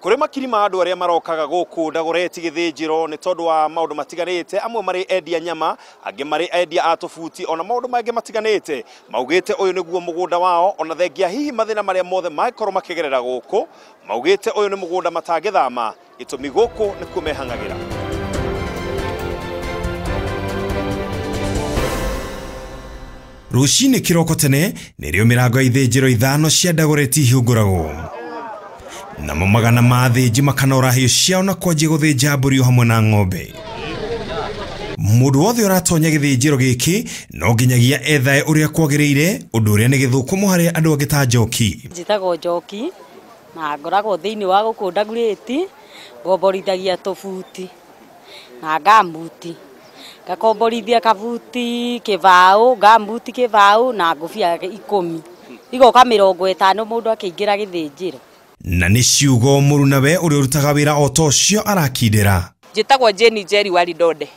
Kũrĩ makiri ma andũ arĩa marokaga gũkũ Dagoretti gĩthĩnjĩro nĩ tondũ wa maũndũ matiganĩte, amwe marĩ endia nyama, angĩ marĩ endia a tũbuti, ona maũndũ mangĩ matiganĩte. Maugĩte ũyũ nĩguo mũgũnda wao, ona thengia hihi mathĩna marĩa mothe mangĩkorwo makĩgerera gũkũ, maugĩte ũyũ nĩ mũgũnda matangĩthama, gĩtũmi gũkũ nĩkuo mehang'agĩra. Rũcinĩ kĩroko tene nĩrĩo mĩrango ya ithĩnjĩro 5 cia Dagoretti ihingũragwo. Namo magana ma athĩnji makanora hiũ ciao na kwanjia gũthĩnja mbũri o hamwe na ng'ombe. Mũndũ wothe ũratonya gĩthĩnjĩro gĩkĩ no nginyagia ethae ũrĩa kwagĩrĩire, ũndũ ũrĩa nĩ gĩthũkũmo harĩ andũ angĩ ta Njoki. Njĩtagwo Njoki na ngoragwo thĩinĩ wa gũkũ Dagoretti, ngomborithagia tũbuti na ngambuti, ngakomborithia kabuti kĩbaũ, ngambuti kĩbaũ na ngũbia 10, igoka 50 mũndũ akĩingĩra gĩthĩnjĩro. Na nĩ ciugo mũrunawe ũrĩa ũrutaga wĩra o ta ũcio arakindĩra. Njĩtagwo Jane Njeri wa Lidonde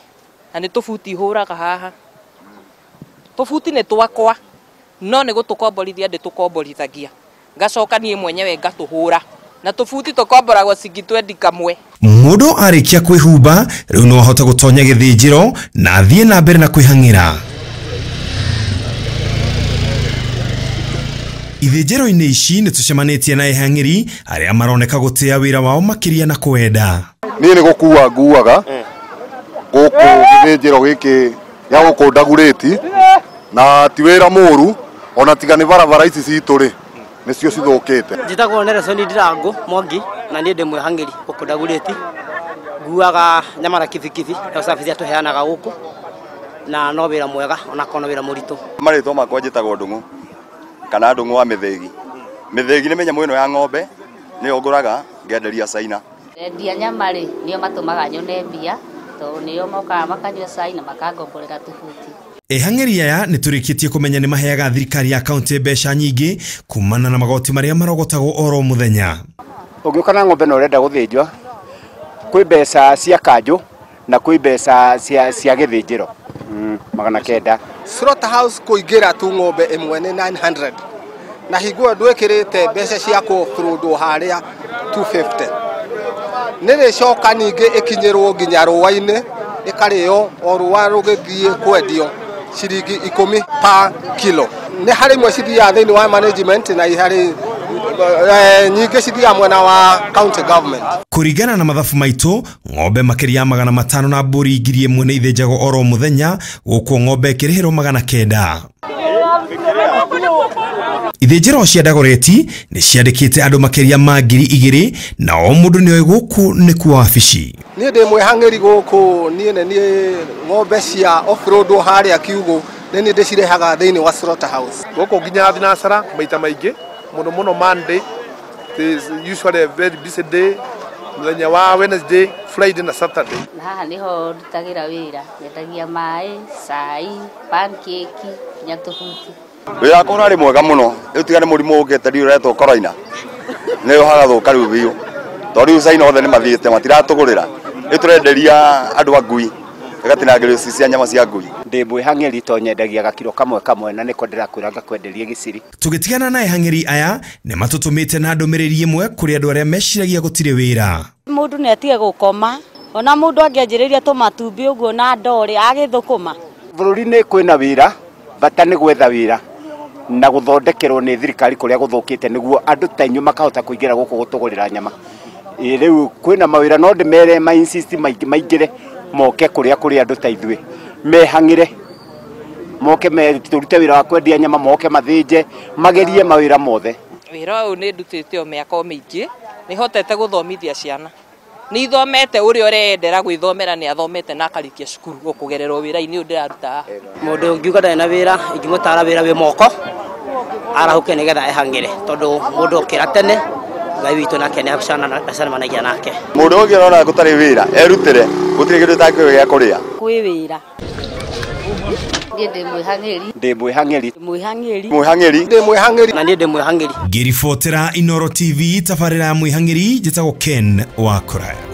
na nĩ tũbuti hũraga haha. Tũbuti nĩ twakwa no nĩ gũtũkomborithia ndĩtũkomborithagia, ngacoka niĩ mwenyewe ngatũhũra, na tũbuti tũkomboragwo ciringi 20 kamwe. Mũndũ arĩkia kwĩhumba rĩu no ahote gũtonya gĩthĩnjĩro na athiĩ na mbere na kwĩhang'ĩra. Ithĩnjĩro-inĩ ici nĩ tũcemanĩtie na ehang'ĩri arĩa maroneka gũtĩa wĩra wao makĩria na kwenda. Niĩ nĩ gũkua nguaga gũkũ gĩthĩnjĩro gĩkĩ gĩa gũkũ Dagoretti, na ti wĩra mũru, ona tiga nĩ barabara ici citũ rĩ nĩcio cithũkĩte. Njĩtagwo Nelson Ndirango Mwangi na niĩ ndĩ mwĩhang'ĩri gũkũ Dagoretti, nguaga nyama na kibikibi na service tũheanaga gũkũ, na no wĩra mwega ona korwo no wĩra mũritũ. Marĩtwa makwa njĩtagwo Ndung'u kana Ndung'u wa Mĩthĩgi. Mĩthĩgi nĩ mĩnyamũ ĩno ya ng'ombe, nĩyo ngũraga ngenderia Caina. Endia nyama rĩ nĩo matũmaga nyone mbia, tondũ nĩo mokaga makanyua cai na makangomborera tũbuti. Ehang'ĩri aya nĩ tũrĩkĩtie kũmenya nĩ maheaga thirikari ya kaunti mbeca nyingĩ kumana na magoti marĩa marogotagwo oro mũthenya. Ũngĩũka na ng'ombe na ũrenda gũthĩnjwo, kwĩ mbeca cia kanjũ na kwĩ mbeca cia gĩthĩnjĩro 900. Slaughterhouse kũingĩra tu ng'ombe ĩmwe nĩ 900, na hingo ĩyo ndwĩkĩrĩte mbeca cia kũ-offload harĩa 250. Nĩrĩcoka ningĩ ĩkinyĩrwo nginya rũa-inĩ, ĩkarĩo o rũa rũgĩthiĩ kwendio ciringi 10 per kilo. Nĩ harĩ imwe cithiaga thĩinĩ wa management na harĩ nyingĩ cithiaga mwena wa county government. Kũringana na mathabu maitũ, ng'ombe makĩria ya 500 na mbũri 1000 nĩ ithĩnjagwo oro mũthenya, gũkũ ng'ombe ĩkĩrĩhĩrwo 900. Ithĩnjĩro cia Dagoretti nĩ ciandĩkĩte andũ makĩria ma 2000, na o mũndũ nĩoĩ gũkũ nĩkuo wabici. Niĩ ndĩ mwĩhang'ĩri gũkũ, niĩ nĩ niĩ ng'ombe cia off-road harĩa kiugũ nĩ niĩ ndĩcirehaga thĩinĩ wa slaughterhouse. Gũkũ nginya thinacara maita maingĩ, mũno mũno Monday, it is usually a very busy day, mũthenya wa Wednesday, Friday na Saturday. Na haha nĩho ndutagĩra wĩra, nyendagia maĩ, cai, pancake nginya tũbuti. Wĩra wakwa ũrarĩ mwega mũno, rĩu tiga nĩ mũrimũ ũkĩte rĩu ũretwo corona, nĩ ũhagathũka rĩu biũ, tondũ rĩu Caina othe nĩ mathiĩte matiratũgũrĩra, rĩu tũrenderia andũ a ngui, ĩgatinangĩrio ci cia nyama cia ngui. Ndĩ mwĩhang'ĩri to nyendagia gakiro kamwe kamwe na nĩko ndĩrakwĩra ngakwenderia gĩciri. Tũgĩtigana na ehang'ĩri aya nĩ matũtũmĩte na ndũmĩrĩri ĩmwe kũrĩ andũ arĩa meciragia gũtirĩ wĩra. Mũndũ nĩ atige gũkoma, ona mũndũ angĩanjĩrĩria tũmatumbĩ ũguo na ndorĩ agĩthũkũma. Bũrũri-inĩ kwĩna wĩra, bata nĩ gwetha wĩra na gũthondekerwo nĩ thirikari kũrĩa gũthũkĩte nĩguo andũ ta inyuĩ makahota kũingĩra gũkũ gũtũgũrĩra nyama. Rĩu kwĩna mawĩra no ndĩmere ma insist maingĩre moke kũrĩa kũrĩ andũ ta ithuĩ mehang'ĩre, moke tũrute wĩra wa kwendia nyama, moke mathĩnje, magerie mawĩra mothe. Wĩra ũyũ nĩ ndutĩte o mĩaka o mĩingĩ, nĩ hotete gũthomithia ciana, nĩ ithomete ũrĩa ũreyendera gwĩthomera nĩ athomete na akarĩkia cukuru gũkũgerera wĩra-inĩ ũyũ ndĩraruta haha. Mũndũ ũngiuga ndarĩ na wĩra, ingĩmũtara wĩra wĩ moko arahũke nĩgetha ehang'ĩre, tondũ mũndũ okĩra tene Ngai witũ nake nĩ acemanagia nake. Mũndũ ũngĩ ũrona gũtarĩ wĩra erutĩre, gũtirĩ kĩndũ ũtakĩũĩ gĩa kũrĩa. Kwĩ wĩra. Niĩ ndĩ mwĩhang'ĩri. Ndĩ mwĩhang'ĩri. Mwĩhang'ĩri. Mwĩhang'ĩri. Ndĩ mwĩhang'ĩri. Na niĩ ndĩ mwĩhang'ĩri. Ngĩribotera Inooro TV tabarĩra ya mwĩhang'ĩri, njĩtagwo Ken wa Kũraya.